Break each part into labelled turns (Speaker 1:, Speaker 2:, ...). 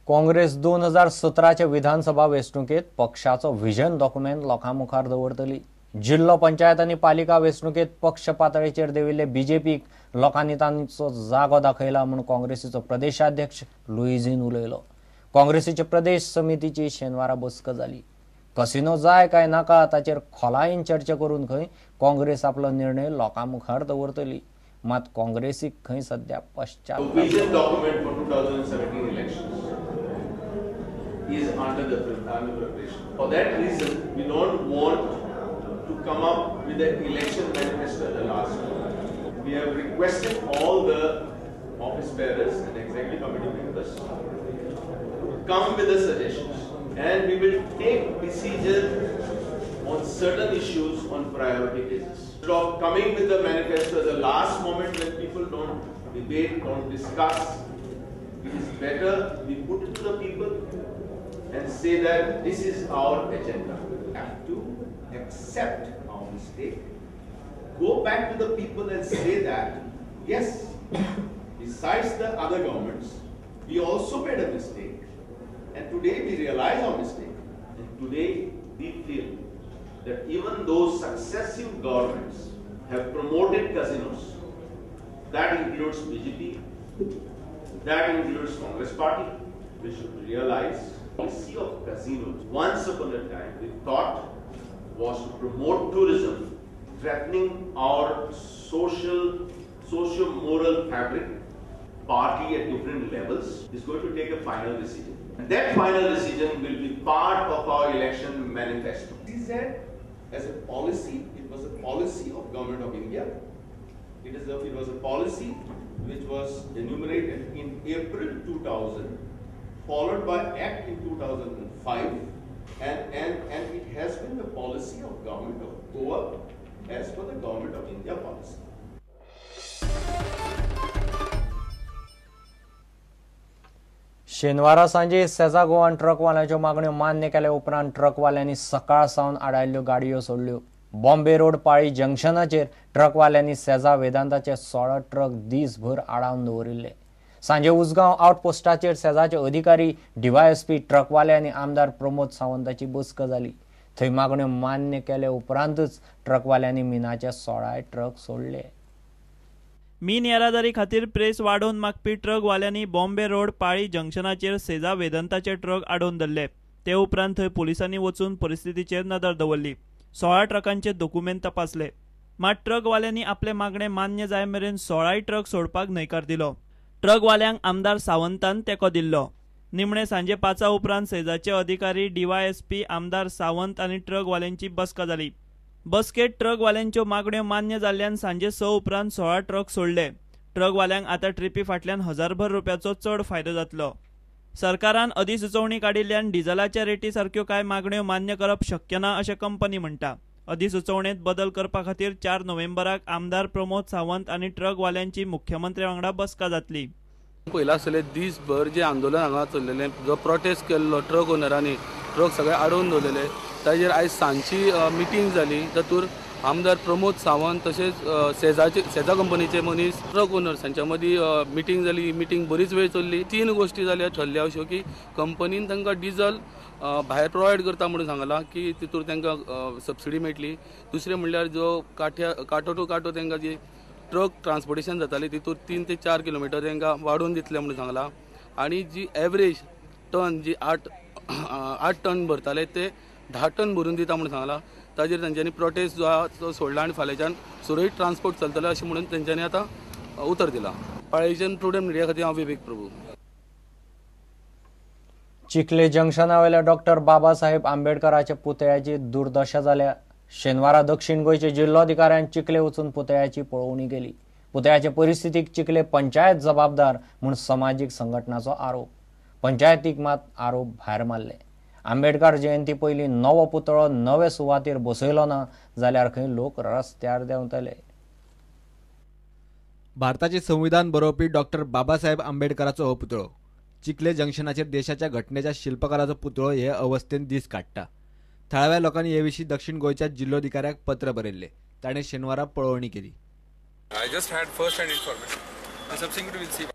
Speaker 1: काँग्रेस 2017च्या विधानसभा वेंचणुकेत पक्षाचो vision document लोकां मुखार दवरतली. जिल्लो पंचायत आनी पालिका वेंचणुकेत पक्ष पातळीचेर देविल्ले बीजेपीक लोकांनी तांचो जागो दाखयला म्हूण काँग्रेसीचो प्रदेशाध्यक्ष लुईझीन उलयलो. काँग्रेसीचे प्रदेश समितीची शेनवारा बसका जाली. कसिनो जाय काय नाका ताचेर खोलायेन चर्चा करून खंय काँग्रेस आपलो निर्णय लोकां मुखार दवरतली. मात काँग्रेसीक खंय सध्या पश्चाताप.
Speaker 2: Is under preparation. For that reason, we don't want to come up with an election manifesto at the last moment. We have requested all the office bearers and executive committee members to come with the suggestions, and we will take decision on certain issues on priority basis. Instead of coming with the manifesto at the last moment when people don't debate, don't discuss, it is better we put it to the people and say that this is our agenda. We have to accept our mistake, go back to the people and say that, yes, besides the other governments, we also made a mistake, and today we realize our mistake. And today we feel that even though successive governments have promoted casinos, that includes BJP, that includes Congress Party, we should realize policy of casinos, once upon a time, we thought was to promote tourism, threatening our socio-moral fabric. Party at different levels is going to take a final decision. And that final decision will be part of our election manifesto. CZ as a policy, it was a policy of Government of India. It was a policy which was enumerated in April 2000, followed by Act in 2005, and it has been the policy of Government of Goa as per the Government of India policy.
Speaker 1: शेनवारा सांजे सेजा गोवान ट्रकवाल्यांच्यो मागण्यो मान्य केल्या उपरांत ट्रकवाल्यांनी सकाळ सावन आडायल्ल्यो गाडयो सोडल्यो. बॉम्बे रोड पाळी जंक्शनाचेर ट्रकवाल्यांनी सेजा वेदांताचे 16 ट्रक दीसभर आडावन दवरिल्ले. सांजे उसगांव आउटपोस्टाचेर सेजाचे अधिकारी, डीवायएसपी, ट्रकवाले आनी आमदार प्रमोद सावंताची बसका जाली. थंय मागण्यो मान्य केले उपरांतच ट्रकवाल्यांनी मिनाचे 16 ट्रक सोडले.
Speaker 3: मीन येरादारी खातीर प्रेस वाडोवन मागपी ट्रकवाल्यांनी बॉम्बे रोड पाळी जंक्शनाचेर सेजा वेदांताचे ट्रक आडोवन धरले. ते उपरांत थंय पोलिसांनी वचून परिस्थितीचेर नदर दवरली. 16 ट्रकांचे दोकुमेंत तपासले. मात ट्रकवाल्यांनी आपले मागणे मान्य जाय मेरेन 16 ट्रक सोडपाक न्हयकार दिलो. ट्रकवाल्यांक आमदार सावंतान तेंको दिल्लो. निमणे सांजे 5 उपरांत सेजाचे अधिकारी, डीवायएसपी, आमदार सावंत आनी ट्रकवाल्यांची बसका जाली. बसकेत ट्रकवाल्यांच्यो मागण्यो मान्य जाल्ल्यान सांजे 6 उपरांत 16 ट्रक सोडले. ट्रकवाल्यांक आतां ट्रिपी फाटल्यान हजारभर रुपयाचो चड फायदो जातलो. सरकारान अधिसुचोवणी काडिल्ल्यान डिझलाच्या रेटी सारक्यो कांय मागण्यो मान्य करप शक्य ना अशें कंपनी म्हणटा. अधिसुचोवणेंत बदल करपा खातीर 4 नोव्हेंबराक आमदार प्रमोद सावंत आनी ट्रकवाल्यांची मुख्यमंत्री वांगडा बसका जातली.
Speaker 4: पयला आसतलें दीसभर जे आंदोलन हांगा चल्लेलें, जो प्रोटेस्ट केल्लो ट्रक ओनरांनी, ट्रक सगळे आडोवन दवरलेले, ताजेर आयज सांजची मिटींग जाली. तातूंत आमदार प्रमोद सावंत तशेंच सेजा कंपनीचे मनीस, ट्रक ओनर्स हांच्या मदीं मिटींग जाली. मिटींग बरीच वेळ चल्ली. 3 गोश्टी जाल्या ठरल्या अश्यो की कंपनीन तांकां डिझल भायर प्रोवायड करता म्हणून सांगलां की तितूर तांकां सबसिडी मेळटली. दुसरें म्हणल्यार जो कांटो टू कांटो तांकां जी ट्रक ट्रान्सपोर्टेशन जाताली तितूर 3 ते 4 किलोमिटर तांकां वाडोवन दितले म्हणून सांगलां. आनी जी एवरेज टन जी 8 टन भरताले ते 10 टन भरून दिता म्हणून सांगलां. ताजेर तांच्यांनी प्रोटेस्ट जो आहा तो सोडला आनी फाल्यांच्यान सुरळीत ट्रान्सपोर्ट चलतलो अशें म्हणून तेंच्यांनी आतां उतर दिलां. पाळयेच्यान प्रुडंट मिडिया खातीर हांव विवेक प्रभू.
Speaker 1: चिखले जंक्शनावेल्या डॉक्टर बाबासाहेब आंबेडकराच्या पुतळ्याची दुर्दशा जाल्या. शेनवारा दक्षिण गोंयचे जिल्लोधिकाऱ्यान चिखले वचून पुतळ्याची पळोवणी केली. पुतळ्याचे परिस्थितीक चिखले पंचायत जबाबदार म्हूण समाजीक संघटनाचो आरोप. पंचायतीक मात आरोप भायर मारले. आंबेडकर जयंती पयलीं नवो पुतळो नवे सुवातेर बसयलो ना जाल्यार खंय लोक रस्त्यार देंवतले.
Speaker 5: भारताचे संविधान बरोवपी डॉक्टर बाबासाहेब आंबेडकराचो हो पुतळो चिखले जंक्शनाचेर देशाच्या घटनेच्या शिल्पकाराचो पुतळो हे अवस्थेन दीस काडटा. थळाव्या लोकांनी हे विशीं दक्षिण गोंयच्या जिल्लोधिकाऱ्याक पत्र बरयल्लें. ताणें शेनवारा पळोवणी केली.
Speaker 6: I just had first hand information. Subsequently we'll see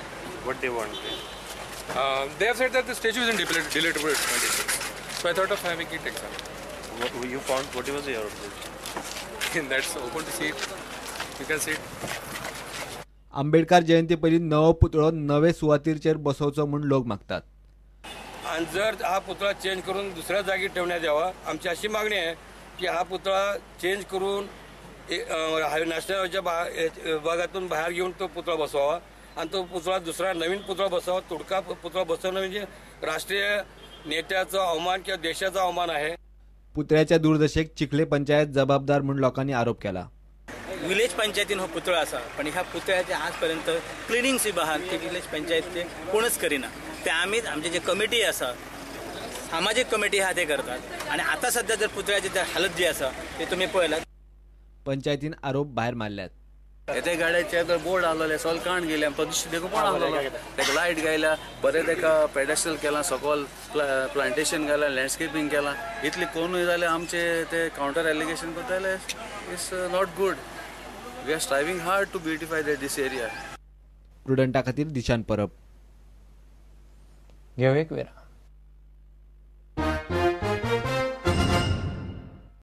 Speaker 6: what they want. They have said that the statue is in deplorable condition. So I thought of having it examined.
Speaker 7: What you found? What was your observation?
Speaker 6: That's open to see it. You can see it.
Speaker 5: Ambedkar जयंती पयलीं नवो पुतळो नवे सुवातीचेर बसोवचो म्हूण लोक मागतात.
Speaker 8: आणि जर हा पुतळा चेंज करून दुसऱ्या जागी ठेवण्यात यावा, आमची अशी मागणी आहे की हा पुतळा चेंज करून नॅशनल हायवेच्या भागातून बाहेर घेऊन तो पुतळा बसवावा आणि तो पुतळा दुसरा नवीन पुतळा बसवावा. तुटका पुतळा बसवणं म्हणजे राष्ट्रीय नेत्याचा अवमान किंवा देशाचा अवमान आहे.
Speaker 5: पुतळ्याच्या दुर्दशेक चिखले पंचायत जबाबदार म्हूण लोकांनी आरोप केला.
Speaker 9: विलेज पंचायतीन हो पुतळो आसा, पण ह्या पुतळ्याचे आजपर्यंत क्लिनींग सुद्दां आहा ती विलेज पंचायतीचे कोणच करिना. ते आमीच आमचे जे कमिटी आसा, सामाजीक कमिटी आहा ते करतात. आनी आतां सद्या जर पुतळ्याची हालत जी आसा ते तुमी पळयलात.
Speaker 5: पंचायतीन आरोप भायर मारल्यात.
Speaker 10: ते गाड्याचे तर बोर्ड आहलोले सोल काण गेले प्रदूषित देखून पण आहलोलो, तेका लायट गायल्या बरें, तेका पेडेस्टल केलां, सकल प्लांटेशन घालां, लँडस्केपिंग केलां. इतलें कोनूय जाल्यार आमचे ते कावंटर एलिगेशन करता जाल्यार it's not good. We are striving hard to beautify this area.
Speaker 5: प्रुडंटा खातीर दिशान परब.
Speaker 1: घेवया एक विराम.